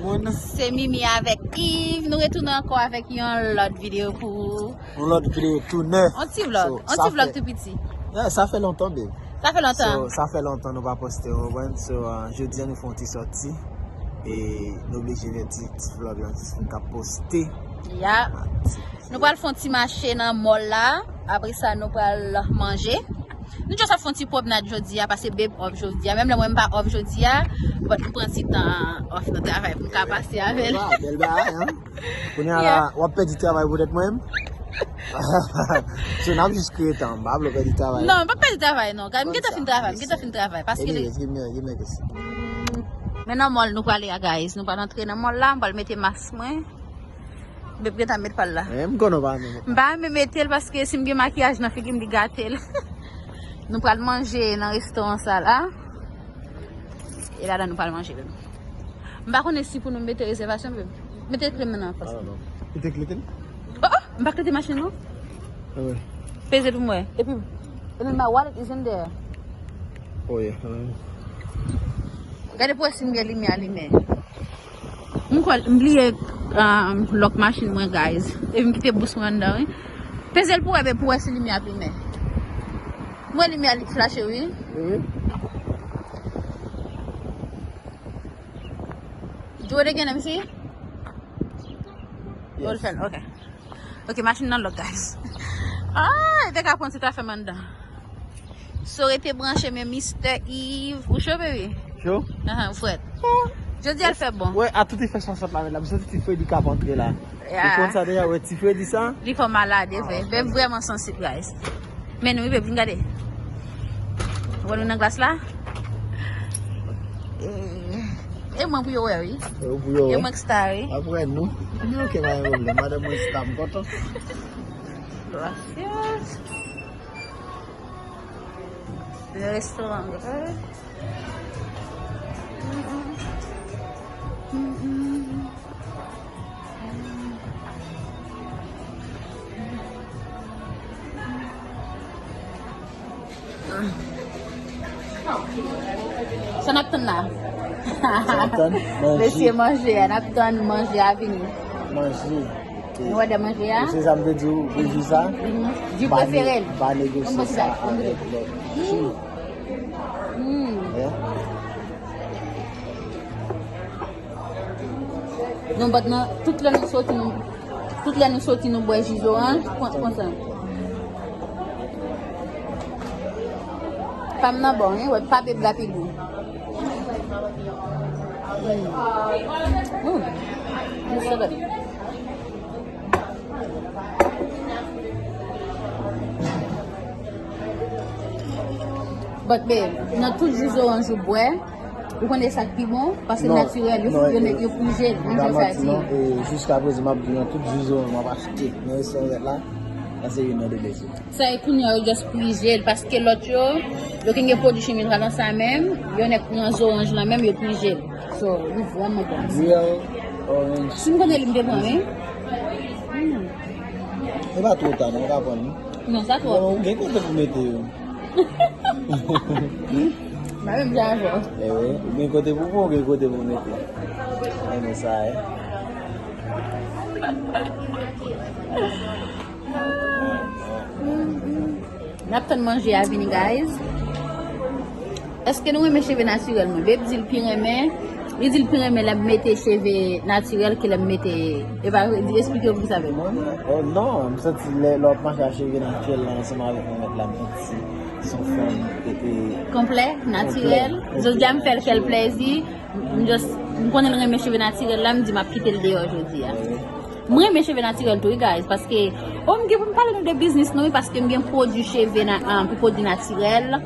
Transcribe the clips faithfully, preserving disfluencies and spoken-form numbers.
Moun. Se Mimi avèk Yves. Nou retounen ankò avèk yon lòt videyo pou ou. Yon lòt videyo tounen. Yon ti vlog. So, yon ti vlog tou piti. Yeah, sa fè lontan, babe. Sa fè lontan. So, sa fè lontan nou pa poste, ou konprann? So, uh, jodi a nou fè yon ti sòti. E nou oblije fè ti, ti vlog lan, jis pou n ka poste. Yeah. Nou pral fè yon ti mache nan mall la. Apre sa, nou pral manje. Nou just ap fè yon ti pwomnad jodi a, paske babe off jodi a. Menm lè mwen m pa off jodi a, but m pran ti tan off nan travay pou m ka pase avè l. Bèl bagay, hein? Kounye a la, w ap pèdi travay poutèt mwen menm? So, n ap jis kreye tan, m pa vle w pèdi travay. Non, m p ap pèdi travay, non. Gade, m gentan fin travay, m gentan fin travay. Paske li... Anyways, give me, give me this. Men nan mall nou prale a, guys. Nou pral antre nan mall la, m pral mete mas mwen. Babe gentan met pa l la. Eh, m konnen w pa renmen. M pa renmen mete l paske si m gen makiyaj nan figi m, li gate l. Nou pral manje nan restoran sa la. E ladan nou pral manje, babe. M pa konnen si pou nou mete rezèvasyon, babe. Mete kle m nan fas. Ah, non. Ou te klete l? Oh, oh, m pa klete machin non. Ah, ouais. Peze pou m wè. Epi, and then my wallet is in there. Oh, yeah. Ah. Gade pou wè si m gen limyè alimen. M kwè m bliye, um, lòk machin mwen, guys. Epi m kite bous mwen anndan, wi. Peze l pou wè, babe, pou wè si limyè ap limen. M wè limyè li flache, wi. Wi. Do it again, let me see. Yes. Oh, li fè l, ok. Ok, machin nan lòk, guys. Ah, li te ka pran ti afè m anndan. So, rete branche, men Mister Yves. Ou cho, baby? Cho? Ahan, ou frèt. Jodi a l fè bon. Wè, a tout efè sa sot la, men la, m santi ti fredi k ap antre la. Yeah. Ou konn sa deja, wè, ti fredi sa? Li fè malad, e vre. Babe vrèman sansib, guys. Men nou, wi, babe, vin gade. Wè nou nan glas la? E, e mwen pou yo wè, wi. E ou pou yo wè. E mwen k sta, wi. Apre nou. Men ok, pa gen pwoblèm. Madanm mwen sta, m kontan. Gracias. Le restaurant, eh? Sa n ap tann la? Sa n ap tann? Manje. Mesye manje a, n ap tann manje a vini. Manje. Nou wè de manje a? Se sa m te di w, pou ji sa, mhm, ji prefere l. Pa negosye sa avèk lòt ji. Mm. Yeah. Non, but nan, tout lè nou soti, nou, tout lè nou soti, nou bwè ji zoranj, pran, pran sa. Pa m nan bon, hein, wè, pa beb la pi gou. Mm. Mm. It's so good. But babe, nan tout ji zoranj ou bwè, ou konnen sa k pi bon, paske natirèl, yo, yo, yo plijel, mwen fè sa di. Non, non, e, jiska prezan, m ap di nan tout ji zoranj m ap achte nan restoran la, sa se youn nan de meyè. Sa e kounye a yo just plijel, paske lòt yo, yo gen pwodui chimik nan sa menm, yo nèk pran zoranj lan menm, yo plijel. So, li vrèman bon. Real orange. Si m konnen li, m te pran, wi. Mm. E pa twò ta, non, ou ka pran li. Non, sa twò. Bon, ou gen kote pou mete yo. Mwen menm jan avè w. Eh wi, ou gen kote pou pran, ou gen kote pou mete. Mwen renmen sa, eh. N ap tann manje a vini, guys. Èske nou renmen cheve natirèl mwen? Babe di l pi renmen. Li di l pi renmen lè m mete cheve natirèl ke lè m mete. E pa vre, di, eksplike yo poukisa, babe. Oh non, m santi lè, lè w ap mache ak cheve natirèl la ansanm avèk yon mèt la, m santi se yon fanm, e, e, konplè, natirèl. Jodi a m fè l kè l plezi. M just, m konnen l renmen cheve natirèl la, m di m ap kite l deyò jodi a. M renmen cheve natirèl tou, wi, guys, paske, oh, m gen pou m pale nou de biznis nou, wi, paske m gen pwodui cheve na-, ah, pou pwodui natirèl.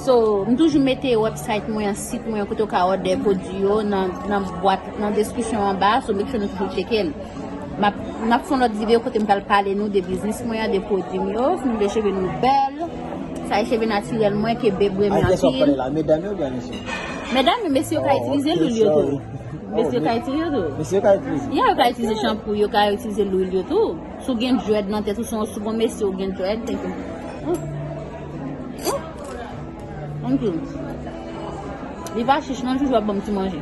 So, m toujou mete website mwen an, sit mwen an, kote w ka òdè pwodui yo nan, nan bwat, nan deskripsyon anba, so make sure nou toujou tcheke l. M ap, m ap fè yon lòt videyo kote m pral pale nou de biznis mwen an, de pwodui m yo, si nou vle cheve nou bèl. Sa e cheve natirèl mwen ke babe renmen anpil. A kiyès w ap pale la, medam yo oubyen mesye? Medam yo, mesye yo ka itilize lwil yo tou. Mesye yo ka itilize tou. Mesye yo ka itilize? Ya, yo ka itilize chanpou, yo ka itilize lwil yo tou. Si w gen dread nan tèt ou, si w, si w gon mesye ou gen dread, thank you. Mm. Mm. Thank you. Li pa chich non, toujou ap ban m ti manje.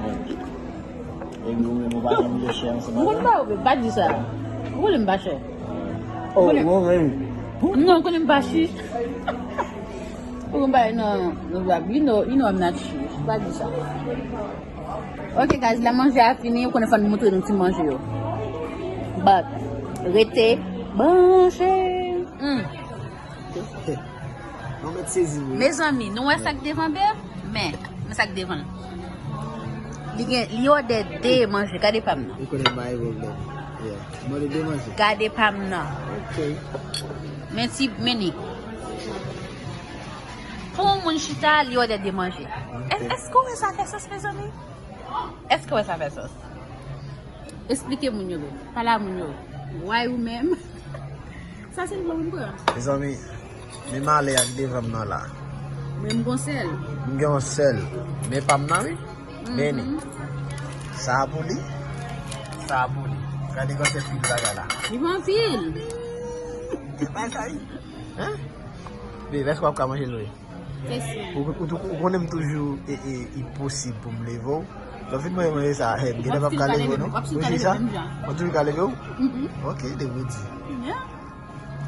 Ou menm ou pa janm gen chè ansanm avè m? Mwen pa, pa di sa. Ou konnen m pa chè. Oh, mwen menm. Non, ou konnen m pa chè. Ou konnen m pa, non, non, you know, you know I'm not chè. Pa di sa. Ok, guys, lè manje a fini, ou konnen fò n moutre nou ti manje yo. But, rete branche. Mm. Nou mèt sezi vre. Mezanmi, nou wè sa k devan Beb? Men, men sa k devan l. Li gen, li òdè de manje. Gade pa m nan. Li konnen bay problem. Yeah. Mwen de manje. Gade pa m nan. Ok. Men ti, men ni. Pou yon moun chita, li òdè de manje. Ok. Èske w wè sa fè sans, mezanmi? Èske w wè sa fè sans? Esplike moun yo, bro. Pale a moun yo. Why ou menm? Sa se l pou moun pran. Mezanmi, men malè a ki devan m nan la. Men m gon sèl. M gen yon sèl. Men pa m nan, wi. Men ni. Sa a pou li. Sa a pou li. Gade gwosè pil bagay la. Li pa anpil. Se pa sa, wi. Hein? Babe, èske w ap ka manje l, wi? Ou, ou, ou konnen m toujou e, e, li posib pou m leve w. Lè w fin manje manje sa, hey, m genlè p ap ka leve w, non. Ou jwi sa? Mwen toujou ka leve w? Ok, depi w di.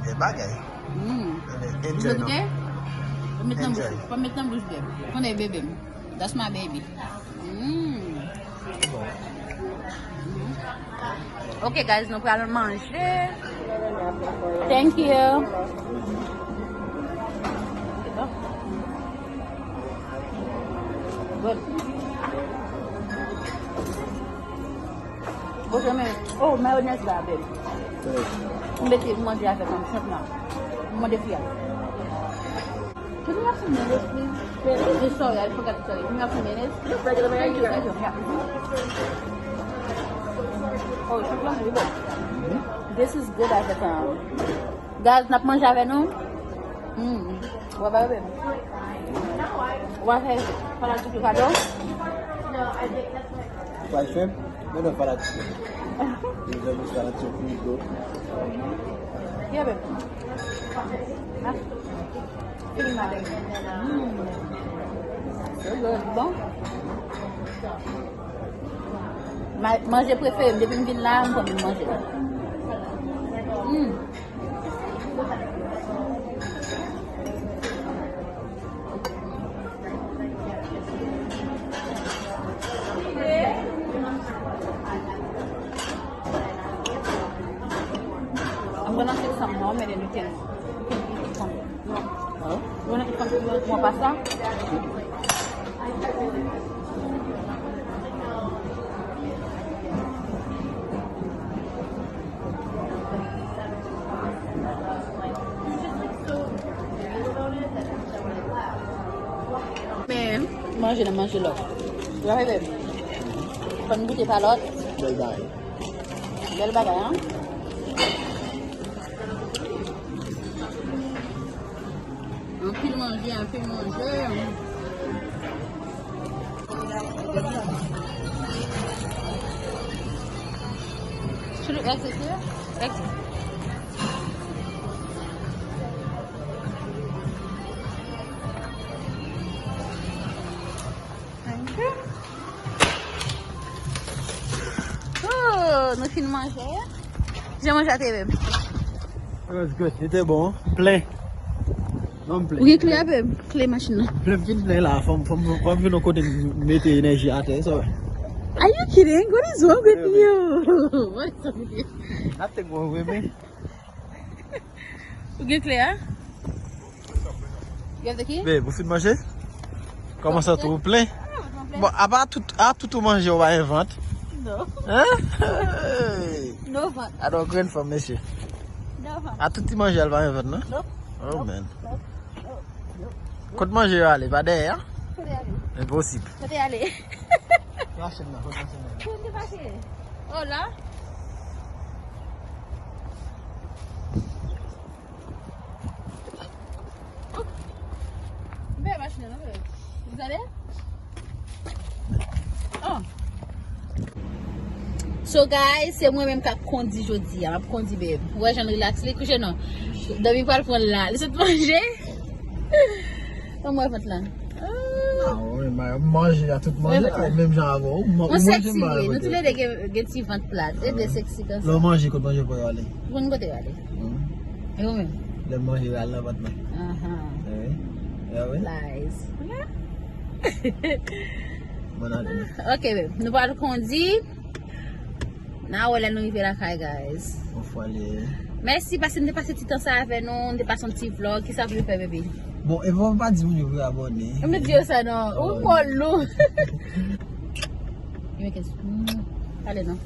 Bèl bagay. Enjoy, non? Enjoy. Fò m met nan bouch, fò m met nan bouch bebe. Konnen bebe m. That's my baby. Mm. Ok, guys, nou pral manje. Thank you. Good. Bonjou, men. Oh, mayonnaise la, bèl. M mete manje avèk yon shrimp la. M mande fi a. Can you have some mayonnaise, please? Sorry, I forgot to tell you. Can you have some mayonnaise? Just regular mayonnaise? Thank you, thank you. Yeah. Oh, shrimp la, really good. This is good as a, um, guys, n ap manje avè nou. Mm. Wè, ba, bebe. Wè, fè, fè la touche kado. Fried shrimp? Men non, fala chicken. Li vle mwen fala chicken tou. Yeah, babe. Ah. Fini, madam. Mm. So good. Bon. Ma-, manje prefere m. Depi m vin la, m konn manje. Mm. I'm gonna take some home and then you can, you can eat some. You want, you wanna eat some, you want more pasta? Men, manje nan manje lòt. Fò n goute pa lòt. Bèl bagay. Bèl bagay, an? Anpil manje, anpil manje. Should we exit here? Exit. Thank you. Oh, nou fin manje. Jan manje a te, babe? It was good. Li te bon. Plen. Non, m plen. Ou gen kle a, babe? Kle machin nan. Plen, m fin plen la. Fò m, fò m, fò m vin yon kote m mete enèji atè, so. Are you kidding? What is wrong with you? What is wrong with you? Nothing wrong with me. Ou gen kle a? You have the key? Babe, ou fin manje? Kòman sa tou, ou plen? Ah, mwen plen. Bon, apa tout, a tout ou manje ou pa envant? Non. Hein? Hey! Non, vant. Adon grenn fanm, mesye. Non, vant. A tout ti manje al pa envant, non? Non. Oh, man. Non. Non. Non. Kot manje yo ale? Pa dèyè, a? Kote ale? Enposib. Kote ale? Machin nan, kot machin nan? Kote pase? Oh, la? Bèl machin nan, non, bèl. Gade? Oh. So, guys, se mwen menm k ap kondi jodi a. M ap kondi, babe. Ou wè jan l relax li kouche, non? Dòmi pral pran l la. Li sot manje. Kòman w wè vant lan? Ah. M manje a tout manje la, menm jan avè w. Ou manje, m manje. Nou tou lè de gen ti vant plat. E de seksi konsa. Lè w manje, kote manje pou yo ale? Ou konn kote yo ale? E ou menm? Lè m manje, yo al nan vant mwen. Aha. Lies. Bon ale. Ok, babe. Nou pral kondi. N a wè lè nou rive lakay, guys. Yon fwa li ye. Mèsi paske n te pase ti tan sa avè nou, n te pase yon ti vlog. Kisa w vle fè, baby? Bon, e bon, pa di moun yo pou yo abòne. M di yo sa non. Ou kò lou. Pale non.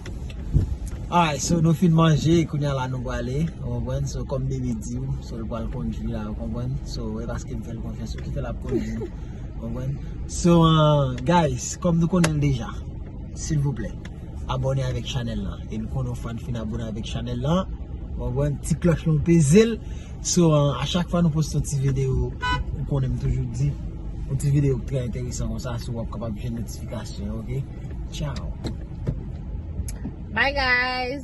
Alright, so nou fin manje, kounye a la nou prale, ou konprann? So, kòm baby di w, so l pral kondui la, ou konprann? So, e paske m fè l konfyans, ou ki fè l ap kondui, ou konprann? So, uh, guys, kòm nou konnen l deja, silvouplè, abòne avèk chanèl la. E nou konnen w fwa n fin abòne avèk chanèl la, ou konprann? Ti klòch lan w peze l. So, uh, a chak fwa nou poste yon ti videyo, ou konnen m toujou di, yon ti videyo ki trè enteresan konsa, so w ap kapab jwenn notifikasyon, ok? Ciao. Bye, guys.